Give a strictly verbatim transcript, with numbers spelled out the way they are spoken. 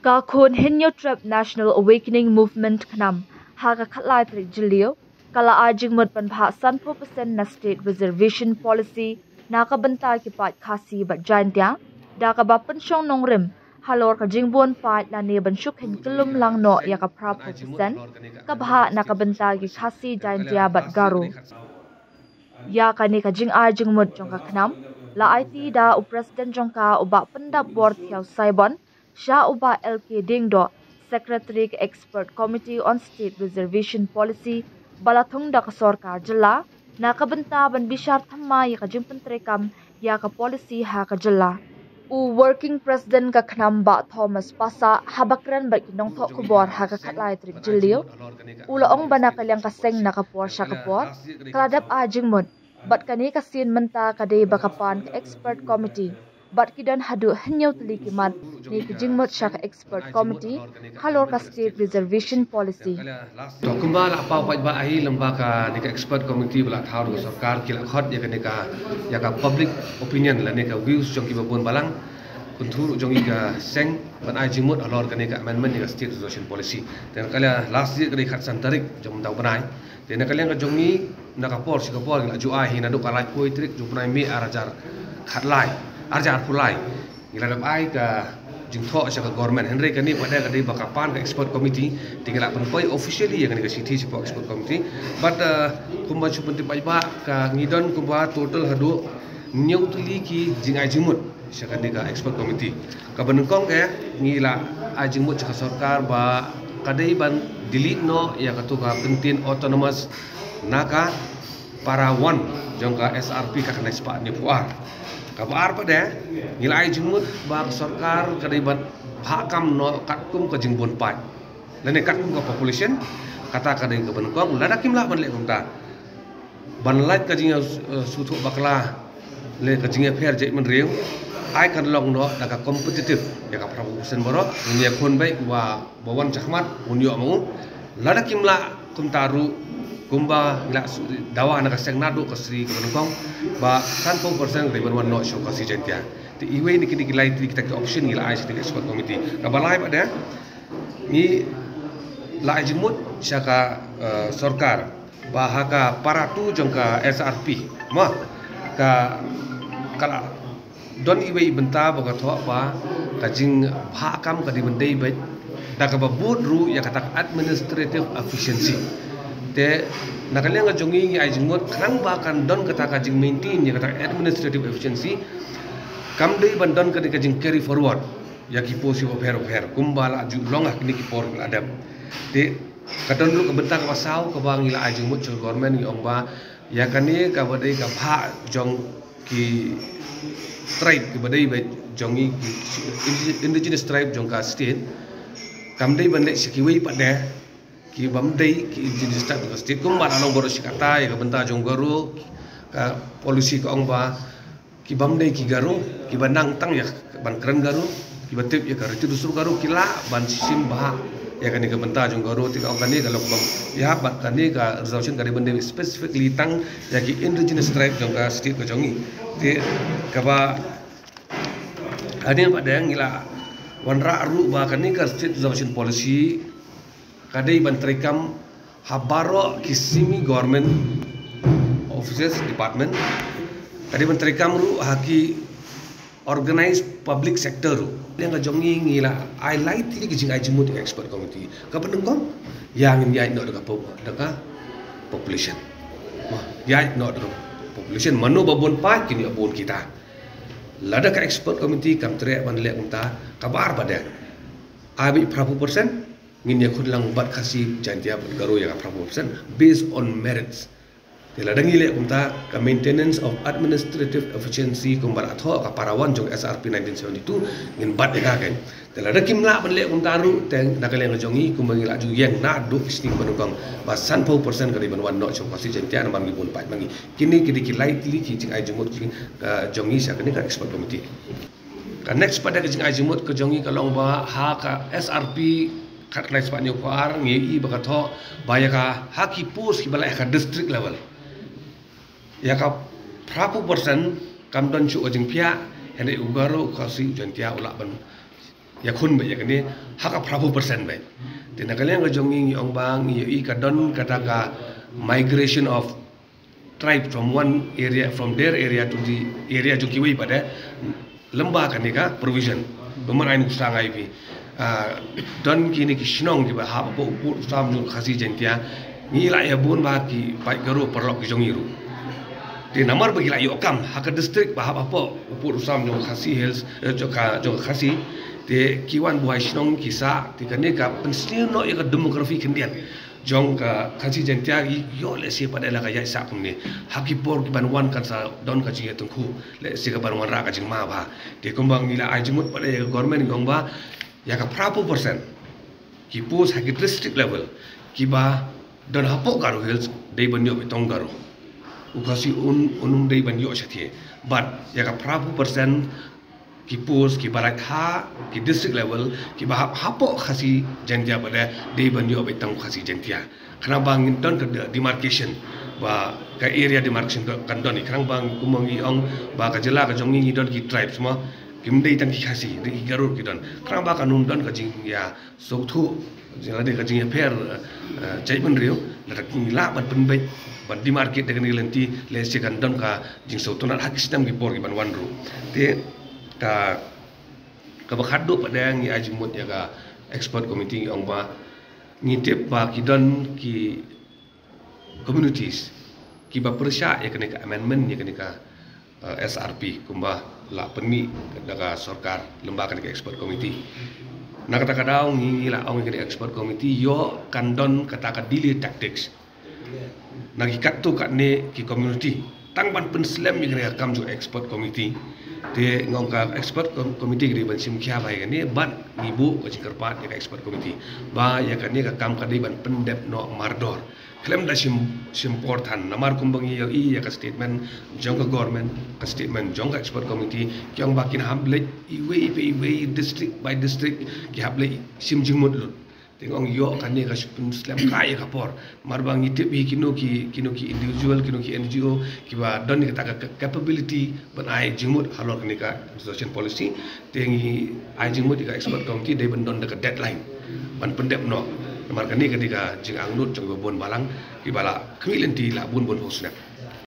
Ka khun Hynñiewtrep National Awakening Movement KHNAM ha ka khatlai tarik Jylliew ka la ai jingmut ban bhah sanphew percent na State Reservation Policy na ka bynta ki paid Khasi bad Jaintia, da kaba pynshong nongrim halor ka jingbun paid lane ban shu kheiñ kyllum lang noh ïa ka phraphew percent ka bhah na ka bynta ki Khasi, Jaintia bad Garo. Ïa kane ka jingai jingmut jong ka KHNAM la aiti da u President jong ka, u Bah Pyndapbor Thiaw Saibon, sha u Bah L K Diengdoh, Secretary ka Expert Committee on State Reservation Policy, ba la thung da ka sorkar jylla na ka bynta ban bishar thymmai ïa ka jingpyntreikam ïa ka policy ha ka jylla. U Working President ka KHNAM, Bah Thomas Passah, haba kren bad ki nongthoh khubor ha ka khatlai tarik Jylliew, u la ong ba na ka liang ka seng na ka por sha ka por ka la dep ai jingmut, bad kane ka sien mynta ka dei ba ka pan ka Expert Committee, bad ki don haduh hynñiew tylli ki mat ne ki jingmut sha ka Expert Committee halor ka State Reservation Policy. To kumba la paw paidbah hi, lem bad kane ka Expert Committee ba la thaw da ka sorkar, ki la khot ïa kane ka, ïa ka public opinion lane ka views jong kiba bun balang, kyntu ruh jong ngi ka seng, ban ai jingmut halor kane ka amendment ïa ka State Reservation Policy. Te na ka liang last year ka dei khatsan tarik jong mynta u bnai. Te na ka liang ka jong ngi, na ka por sha ka por ngi la ju ai hi naduh ka laiphew tarik jong u bnai May arhajar khatlai, arhajar arphew lai. Ngi la dep ai ka jingthoh sha ka government, hynrei kane pat ka dei ba ka pan ka Expert Committee, te ngi la pynpoi officially ïa kane ka shithi shapoh Expert Committee. Bad, eh, kumba shu pyntip paidbah, ka ngi don kumba total haduh hynñiew tylli ki jingai jingmut sha kane ka Expert Committee. Kaba nyngkong eh, ngi la ai jingmut sha ka sorkar ba ka dei ban delete noh ïa kato ka kyntien autonomous na ka para one jong ka S R P khatkhyndai spah hynñiewphew ar. Kaba ar pat eh, ngi la ai jingmut ba ka sorkar ka dei ban bhah kam noh katkum ka jingbun paid lane katkum ka population. Kata ka dei kaba nyngkong, lada kim lah ban leh kumta, ban lait ka jingïa, eh, sngewthuh bakla lane ka jingïapher jaitbynriew, ai kan long noh da ka competitive ïa ka phraphew percent baroh, ngin ïakhun beit, uba, ba wan shakhmat un ïoh ma u. Lada kim lah kumta ruh, kumba ngi la dawa na ka seng naduh ka sngi kaba nyngkong, ba sanphew percent ka dei ban wan noh sha u Khasi Jaintia. Te iwei na kine ki lai tylli kita ki option ngi la ai sha ka Expert Committee. Kaba lai pat eh, ngi la ai jingmut sha ka, eh, sorkar ba ha ka para two jong ka S R P, ma, ka, ka la don iwei i bynta ba ka thoh ba ka jingbhah kam ka dei ban dei beit da kaba bud ruh ïa kata ka administrative efficiency. Te na ka liang ka jong ngi, ngi ai jingmut khnang ba kan don kata ka jingmaintain ïa kata ka administrative efficiency, kam dei ban don kane ka jing carry forward ïa ki post kiba pher pher kumba la ju long ha kine ki por kiba la dep. Te ka don ruh ka bynta kaba saw kaba ngi la ai jingmut sha ka government, ngi ong ba ïa kane kaba dei ka bhah jong ki tribe kiba dei beit jong ngi, ki indigenous tribe jong ka state, kam dei ban leh sha kiwei pat de kibym dei ki indigenous tribe jong ka state. Kumba la long baroh shi katta ïa ka bynta jong Garo, ka policy ka ong ba kibym dei ki Garo, kiba nang tang ïa ban kren Garo, kiba tip ïa ka riti dustur Garo, ki lah ban shim bha ïa kane ka bynta jong Garo. Te ka ong kane ka long bym ïa, bad kane ka reservation ka dei ban dei specifically tang ïa ki indigenous tribe jong ka state ka jong ngi. Te kaba hadien pat de ngi la wanrah ruh ba kane ka State Reservation Policy ka dei ban treikam ha baroh ki semi government offices, department. Ka dei ban treikam ruh ha ki organized public sector ruh. Liang ka jong ngi, ngi la ai lai tylli ki jingai jingmut ïa ka Expert Committee. Kaba nyngkong, ïa ngin ïaid noh da ka pop-, da ka population. Ma, ïaid noh da ka population. Mano ba bun paid, kin ïoh bun kita. Lada ka Expert Committee kam treh ban leh kumta, kaba ar pat de, ai beit phraphew percent, ngin ïakhun lang bad Khasi Jaintia bad Garo ïa ka phraphew percent based on merits. Te lada ngi leh kumta, ka maintenance of administrative efficiency kumba la thoh ka para one jong S R P nineteen seventy-two, ngin bat ïa ka kein. Te lada kim lah ban leh kumta ruh, te na ka liang ka jong ngi kumba ngi la ju ïeng naduh ki sngi ba nyngkong, ba sanphew percent ka dei ban wan noh sha u Khasi Jaintia namar ngi bun paid ma ngi. Kine ki dei ki lai tylli ki jingai jingmut ki, ka jong ngi sha kane ka Expert Committee. Ka next pat de ka jingai jingmut ka jong ngi ka long ba ha ka S R P khatkhyndai spah hynñiewphew ar ngi ïohi ba ka thoh ba ïa ka ha ki post kiba la ha ka district level, ïa ka phraphew percent kam don shuh ka jingphiah, hynrei u Garo, u Khasi, u Jaintia u lah ban ïakhun beit ïa kane ha ka phraphew percent beit. Te na ka liang ka jong ngi ngi ong ba ngi ïohi ka don kata ka migration of tribe from one area, from their area to the area jong kiwei pat de, lyngba kane ka provision. Kumba ai nuksa ngai phi, ah, don kine ki shnong kiba hap hapoh u pud u sam jong Khasi Jaiñtia, ngi la ïa bun ba ki paid Garo paralok ki jong ngi ruh. Te namar ba ki la ïoh kam ha ka district ba hap hapoh u pud u sam jong Khasi Hills, eh, jong ka, jong ka Khasi, te ki wan buhai shnong ki sah, te kane ka pynsniew noh ïa ka demography khyndiat jong ka Khasi Jaiñtia. Ïoh lehse pat de la ka ïaid sah kumne, ha ki por ki ban wan kan sa don ka jingïatyngkhuh, lehse ka ban wanrah ka jingma bha. Te kumba ngi la ai jingmut pat de ïa ka government, ngi ong ba ïa ka phraphew percent ki post ha ki district level kiba don hapoh Garo Hills dei ban ïoh beit tang u Garo. U Khasi un, un ym dei ban ïoh shathie. Bad ïa ka phraphew percent ki post kiba lait ha ki district level kiba hap hapoh Khasi Jaiñtia pat de, dei ban ïoh beit tang u Khasi Jaiñtia. Khnang ba ngin don ka de-, demarcation, ba ka area demarcation kan don, khnang ba kumba ngi ong ba ka jylla ka jong ngi ngi don ki tribes mo, kim dei tang ki Khasi, dei ki Garo ki don. Khnang ba kan ym don ka jingïa sngewthuh, lane ka jingïapher, eh, jaitbynriew, lada ngi lah ban pynbeit, ban demarcate da kane ka lynti, lehse kan don ka jingsngewtynnat ha ki snem ki por ki ban wan ruh. Te ka, kaba khatduh pat de ngi ai jingmut ïa ka expert committee, ngi ong ba ngi tip ba ki don ki communities kiba pyrshah ïa kane ka amendment, ïa kane ka, eh, S R P, kumba la pynmih da ka sorkar lyngba kane ka expert committee. Na kata ka daw ngi, ngi la ong ïa kane ka expert committee, ïoh kan don kata ka delay tactics na ki katto katne ki community, tang ban pynslem ïa kane ka kam jong expert committee. Te ngi ong ka expert com-, committee ka dei ban shim khia bha ïa kane, bad ngi buh ka jingkyrpad ïa ka expert committee ba ïa kane ka kam ka dei ban pyndep noh mardor khlem da shim, shim por than. Namar kumba ngi ïohi ïa ka statement jong ka government, ka statement jong ka expert committee, ki ong ba kin hap leit iwei pa iwei, district by district, ki hap leit shim jingmut lut. Te ngi ong ïoh kane ka shu pynslem kai ïa ka por. Namar ba ngi tip hi kino ki, kino ki individual, kino ki N G O kiba don ïa kata ka capability ban ai jingmut halor kane ka reservation policy. Te ngi ai jingmut ïa ka expert committee, dei ban don da ka deadline ban pyndep noh. Namar kane ka dei ka jingangnud jong kiba bun balang, kiba la khmih lynti la bun bun phew snem.